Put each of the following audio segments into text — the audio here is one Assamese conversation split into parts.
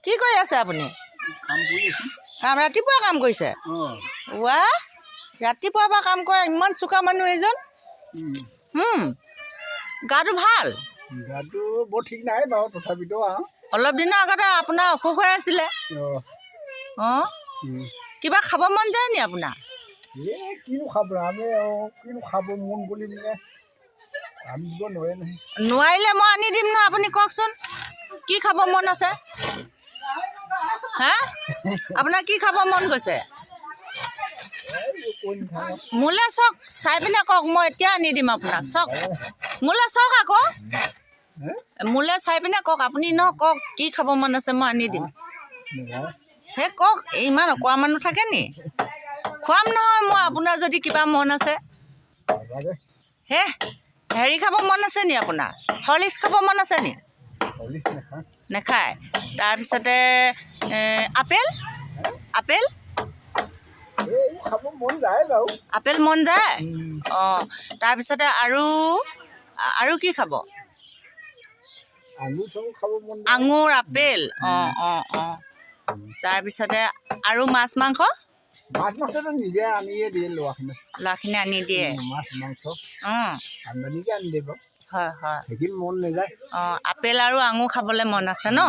কি কৰি আছে আপুনি? কাম কৰি আছোঁ। কাম ৰাতিপুৱা কাম কৰিছে? অঁ। ৱা, ৰাতিপুৱাৰ পৰা কাম কৰে, ইমান চোকা মানুহ এইজন। গাটো ভাল? গাটো বৰ ঠিক নাই বাৰু, তথাপিতো আৰু। অলপ দিনৰ আগতে আপোনাৰ অসুখ হৈ আছিলে। অঁ। অঁ। কিবা খাব মন যায় নি আপোনাৰ? এই কিনো খাব আমি আৰু, কিনো খাব মন গ'লি মানে আমি দিব নোৱাৰে নহয়। নোৱাৰিলে মই আনি দিম নহয়। আপুনি কওকচোন, কি খাব মন আছে? হা, আপোনাৰ কি খাব মন গৈছে? এই কৈ নাথাকোঁ। মোলৈ চাওক, চাই পিনে কওক, মই এতিয়া আনি দিম আপোনাক। চাওক, মোলৈ চাওক আকৌ। হে? মোলৈ চাই পিনে কওক আপুনি ন, কওক কি খাব মন আছে, মই আনি দিম। নাযাওঁ। হে, কওক, ইমান অকৰা মানুহ থাকে নি? খুৱাম নহয় মই আপোনাৰ যদি কিবা মন আছে। নালাগে। হে, হেৰি খাব মন আছে নি আপোনাৰ? হৰলিক্স খাব মন আছে নি? হৰলিক্স নাখাওঁ। নাখায়। তাৰপিছতে আপেল, আপেল? এই খাব মন যায় বাৰু। আপেল মন যায়। অঁ, তাৰপিছতে আৰু আৰু কি খাব? আঙুৰ চাঙুৰ খাব মন যায়। আঙুৰ, আপেল, অঁ অঁ অঁ তাৰপিছতে আৰু মাছ মাংস? মাছ মাংসটো নিজে আনিয়ে দিয়ে ল'ৰাখিনি। ল'ৰাখিনি আনি দিয়ে। মাছ মাংস অঁ। আমদানিকে আনি দিয়ে বাৰু। হয় হয়। সেইখিনি মন নাযায়। অঁ, আপেল আৰু আঙুৰ খাবলৈ মন আছে ন?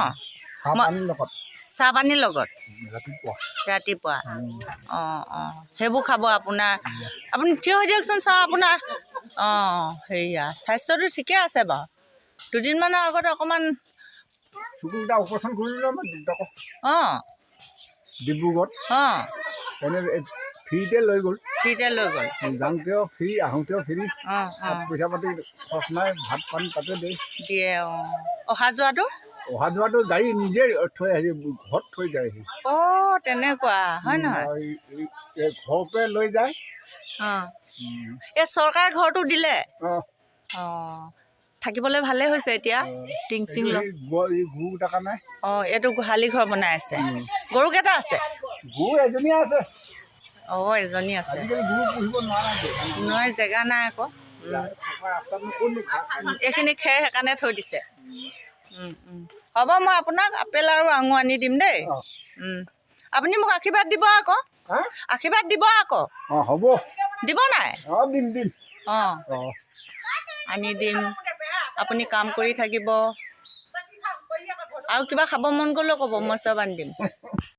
চাহ পানীৰ লগত। চাহ পানীৰ লগত। ৰাতিপুৱা। ৰাতিপুৱা। অঁ অঁ সেইবোৰ খাব আপোনাৰ। আপুনি থিয় হৈ দিয়কচোন, চাওঁ আপোনাৰ। অঁ, হেৰিয়া, স্বাস্থ্যটো ঠিকে আছে বাৰু। দুদিনমানৰ আগত অকণমান চকুকেইটা অপাৰেশ্যন কৰিলোঁ আমাৰ দেউতাকক ডিব্ৰুগড়ত। এনে ফ্ৰীতে লৈ গ'ল। ফ্ৰীতে লৈ গ'ল। যাওঁতেও ফ্ৰী, আহোঁতেও ফ্ৰী। অঁ তাত অঁ পইচা পাতি খৰচ নাই, ভাত পানী তাতে দিয়ে। দিয়ে, অঁ। অহা যোৱাটো? অহা যোৱাটো গাড়ী নিজে থৈ আহি, ঘৰত থৈ যায়হি। অঁ, তেনেকুৱা হয় নহয়? এই ঘৰৰ পৰাই লৈ যায়। অঁ, এই চৰকাৰে ঘৰটো দিলে। অঁ। অঁ, থাকিবলৈ ভালেই হৈছে এতিয়া, টিং চিং এই গৰুকেইটাৰ কাৰণে। অঁ, এইটো গোহালি ঘৰ বনাই আছে। গৰু কেইটা আছে? গৰু এজনীয়ে আছে। অঁ, এজনী আছে। আজিকালি গৰু পুহিব নোৱাৰা যে। নোৱাৰি, জেগা নাই আকৌ। পকা ৰাস্তাতনো ক'তনো ঘাঁহ খায়? এইখিনি খেৰ সেইকাৰণে থৈ দিছে। হ'ব, মই আপোনাক আপেল আৰু আঙুৰ আনি দিম দেই। অঁ। আপুনি মোক আশীৰ্বাদ দিব আকৌ। হা? আশীৰ্বাদ দিব আকৌ। অঁ, হ'ব। দিব নাই? অঁ, দিম দিম। অঁ। অঁ। আনি দিম, আপুনি কাম কৰি থাকিব। আৰু কিবা খাব মন গ'লেও ক'ব, মই চব আনি দিম।